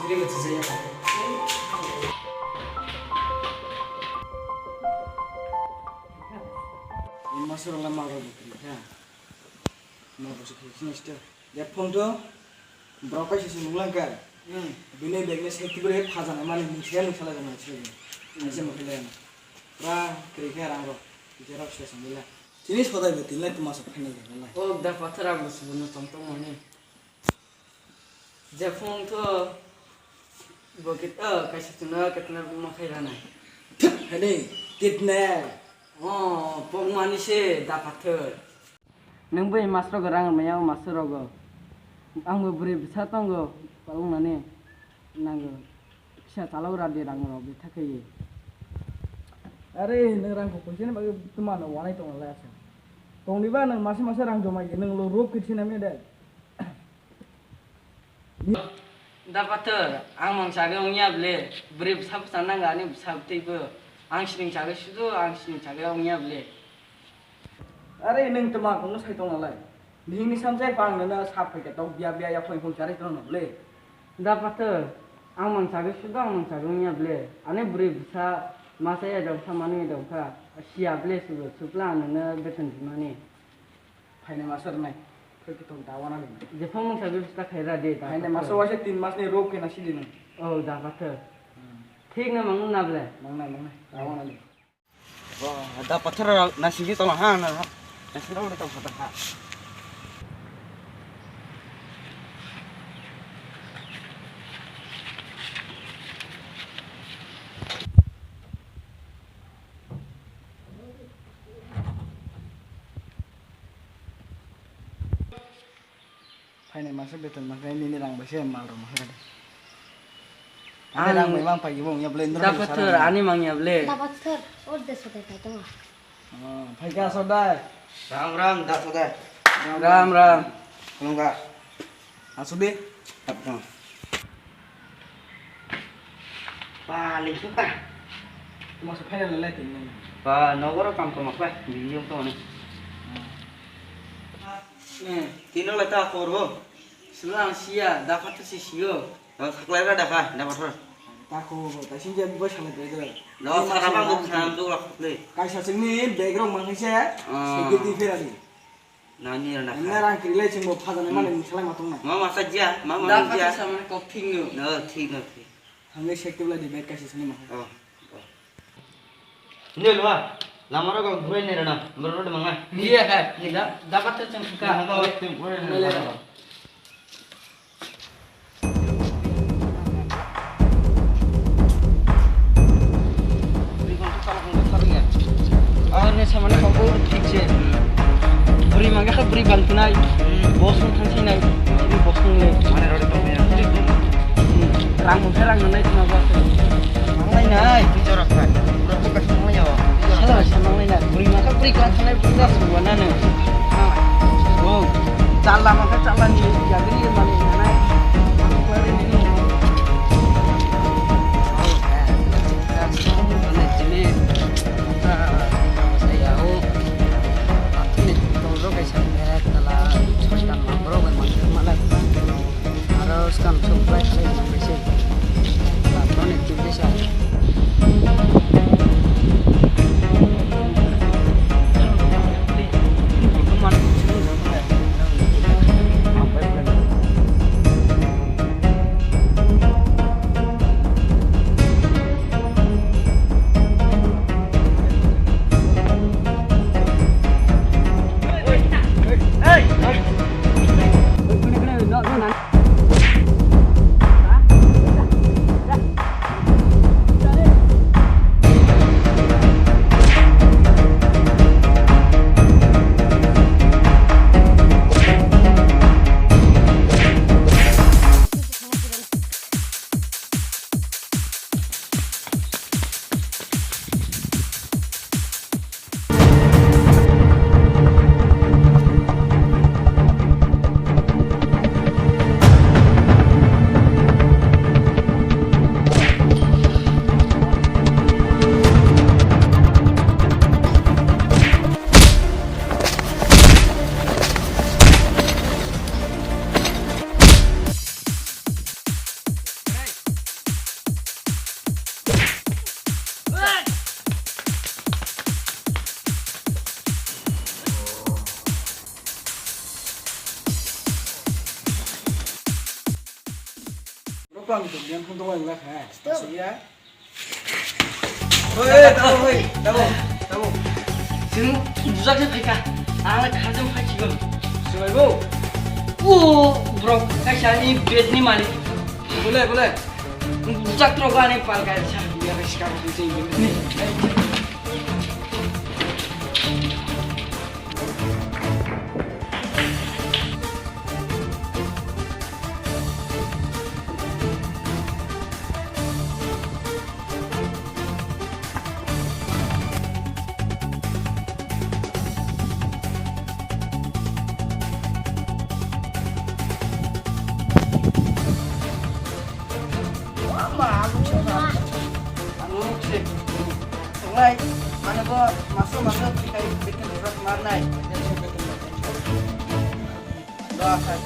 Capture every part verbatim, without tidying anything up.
Bini mati jaya kha. Masuk dalam maga bukri kha. Maga bukri kha. Jephang to borok kaisa se nuklang kha. Hmm. Bini bag ni side bwrwi phajanai mani mungsa mungsa lai jana se. Hmm. Aise mokhe lai. Pra kri kha rang ro. Jera se sangila. Chini sodai bo tin lai tuma sa phainai jana lai. O da pathar abo se bono tong tong mani. Jephang to bo kit, o, kaisa chwngno ketna ma khai rana. Thik, hade, kitna. O, pok mani se da pathar. Nwng bai masrogo rang maya o masrogo. Ang bo bwrwi bwsa tongo palwngnani. Nango kisa chalok radi rang rok bwtha khaiwi. Are nwng rang ko poisa ni bagwi tuma no wanai tong lai asa. Tongni ba nwng masa masa rang jomai nwng lo rok kit sinamya de. Da pathar, ang mang chagwi wngya ble, bwrwi bwsa bwsa nang ani bwsa bwtwi bo. Ang sining chagwi sudu, ang sining chagwi wngya ble. Are nwng tma kongno sai tong nalai. Nihini samsai pang nana sap phaikhe tok biya biya ya phone phone charai tong no ble. Da pathar, ang mang chagwi sudu, ang mang chagwi wngya ble. Ani bwrwi bwsa masa ya joksa manu ya joksa. Siya ble sudu, supla ang nana beton dimani. Phainai maso rwnai. Khe khe tong dawana le. Jephang mungsa bebsta khaira de da. Phainai maso waisa tin mas ni rok khe na sidi nang. Oh, da pathar. Hmm. Thik na mangno na ble. Mangnai, mangnai. Dawana le. Wah, da pathar na sidi tong ha na. Na sidi tong ha. Phainai masa beton masa nini rang bai se mal rok masa. Ani rang bai mang pai bo ya ble. Da pathar ani mang ya ble. Da pathar or de so de ta to. Phai ka so dai. Ram ram da so dai. Ram ram. Khulumkha. Asuk di. Tap tap. Ba, lengsu ka. Tuma se final lai tin nang. Ba, nogoro kam toma khlai, bini jong tongani. Hmm. Tino lai ta khobor bo. Sula ang siya, da phato si siyo. Ang saklai ra da kha, da phato. Ta khobor bo, ta sinja bo salai bai do. No, sara bang bo kham do la khlai. Kaisa singni background mang se, ah, security ferani. Nani rana. Nani rang kirilai chwngbo phajanai mani mungsalai ma tongnai. Ma masa jia, ma masa jia. Da phato samani kok thik no. No, thik no, thik. Thangwi sek tubla di bag kaisa sani ma. Oh. Ni lwa, lama ro kok burai ni rana, bro ro manga. Iya ka, da, da phato chwng kha. Da phato chwng burai ni rana. Arni samani kok thik se. Bwrwi mangkha bwrwi bangtwnai. Bosong thangsinai. Bosong le. Rang mungsa rang nangnai tuma ba. Nangnai nai. Jorok khai. Pura buka nangnai ya. Sala sa nangnai na. Bwrwi mangkha bwrwi kla thanai bwrwi na suwa nanu. Oh, chala mangkha chala ni yagri mani nanai. Aro scam sok bai khlai nang bai se. Laptop ni twi bisa. Bang tu yang pun tu yang lah, ha. Stop. Saya. Hei, tahu, hei, tahu, tahu. Sini bujak je phaika. Ang kharjam phaichigam. Sibai bo. O, bro, kaisa ni bed ni malik. Boleh, boleh. Bujak trok ani pal kaisa. Dia kaisa kamu sini. Lai, mane bo maso maso tikai bikin surat marnai. Doa khai.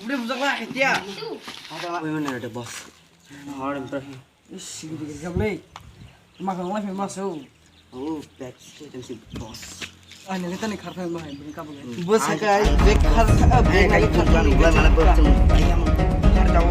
Udah bujak lah, ya. Wait a minute, boss. Hard impress. Is, gidi gidi khablai. Makhang lai phai maso. Oh, backstage M C boss. Ai, nang tani khar phai ma hai, bini kabang. Bo sakai, bek khar, bek nang khar. Ai, mana bo chung. Ayam, khar daw.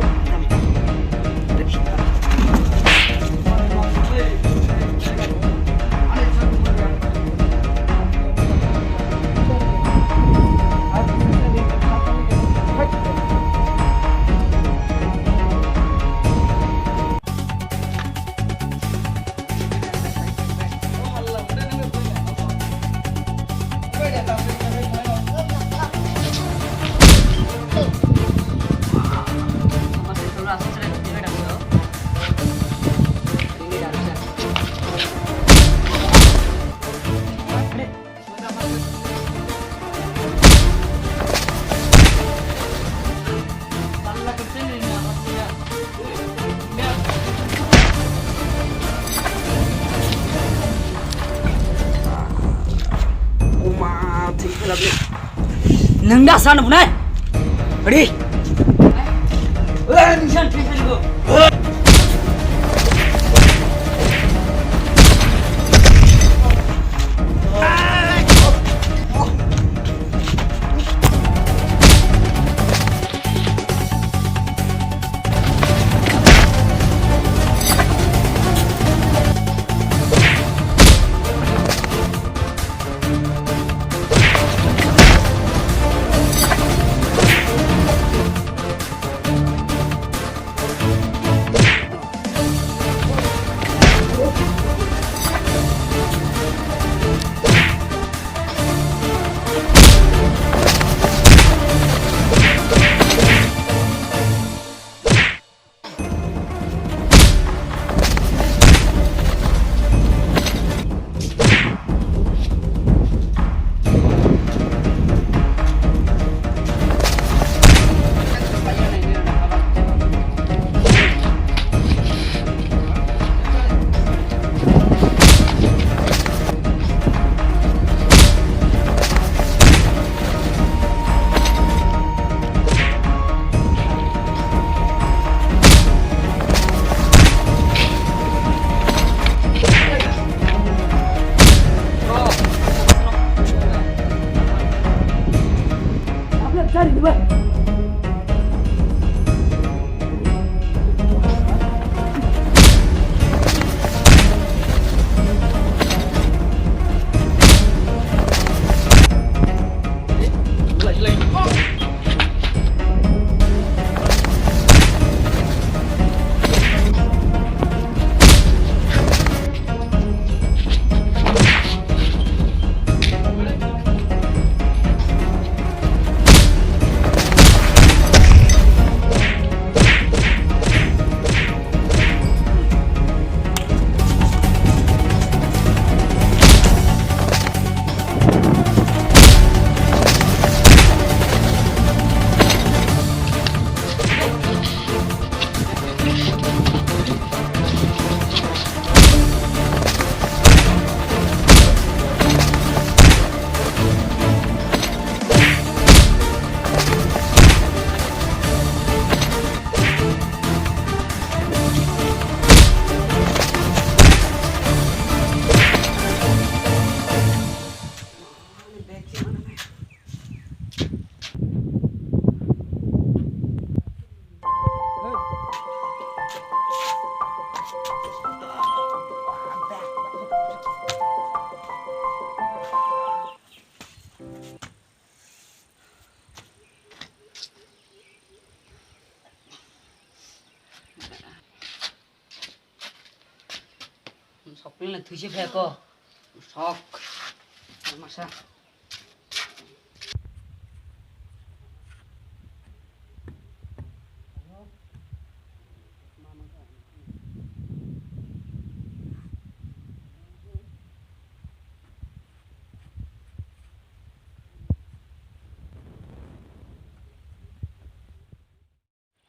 Nang da san bunai. Ready? Sokpil na thuisi phai ko. Sok. Masa.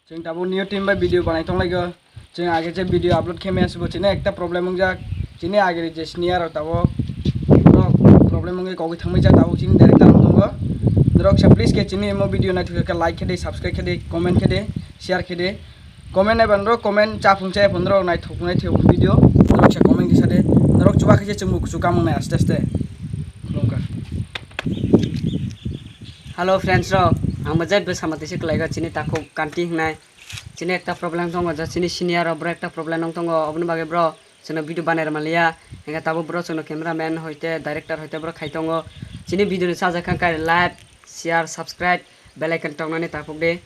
Chwng tabuk new team bai video banai tong lai go. Chwng age je video upload khe maya se bo chini ekta problem wngjak. Chini age je senior rok tabuk problem wngwi kogwi thangmai jak tabuk chini director rok tongo. Norok sa please khe chini emo video naithok khe like khe de, subscribe khe de, comment khe de, share khe de. Comment nai ban rok comment cha phung cha phung rok naithok naithok video. Norok sa comment kisa de. Norok chuba khe chwng bo kuchuk kamung nai aste aste. Khulumkha. Hello friends rok, ang bo jai bwsa mati se kwlai go chini takhuk kanti hingnai. Chini ekta problem tongo, ja chini senior rok bro ekta problem nang tongo, oboni bagwi bro chwngno video banai rwmaliya. Hingke tabuk bro chwngno cameraman hoite director hoite bro khai tongo. Chini video ni sajak kha khe like, share, subscribe, bell icon toknani tapuk di.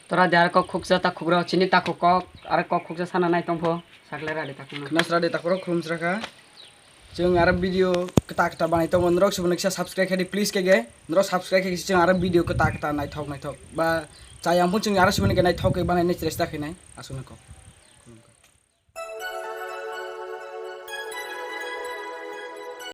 Tora de aro kok khuksa takhuk rok chini takhuk kok aro kok khuksa sana nai tongpho sakle radi takhuk no. Khnas radi takhuk rok khulumsra kha. Chwng aro video kwta kwta banai tongo, norok se bono kisa subscribe khe di please khe ge. Norok subscribe khe chwng aro video kwta kwta naithok naithok ba chayang phun chwng aro se bono khe naithok khe banai nai chesta khe nai aswk no kok.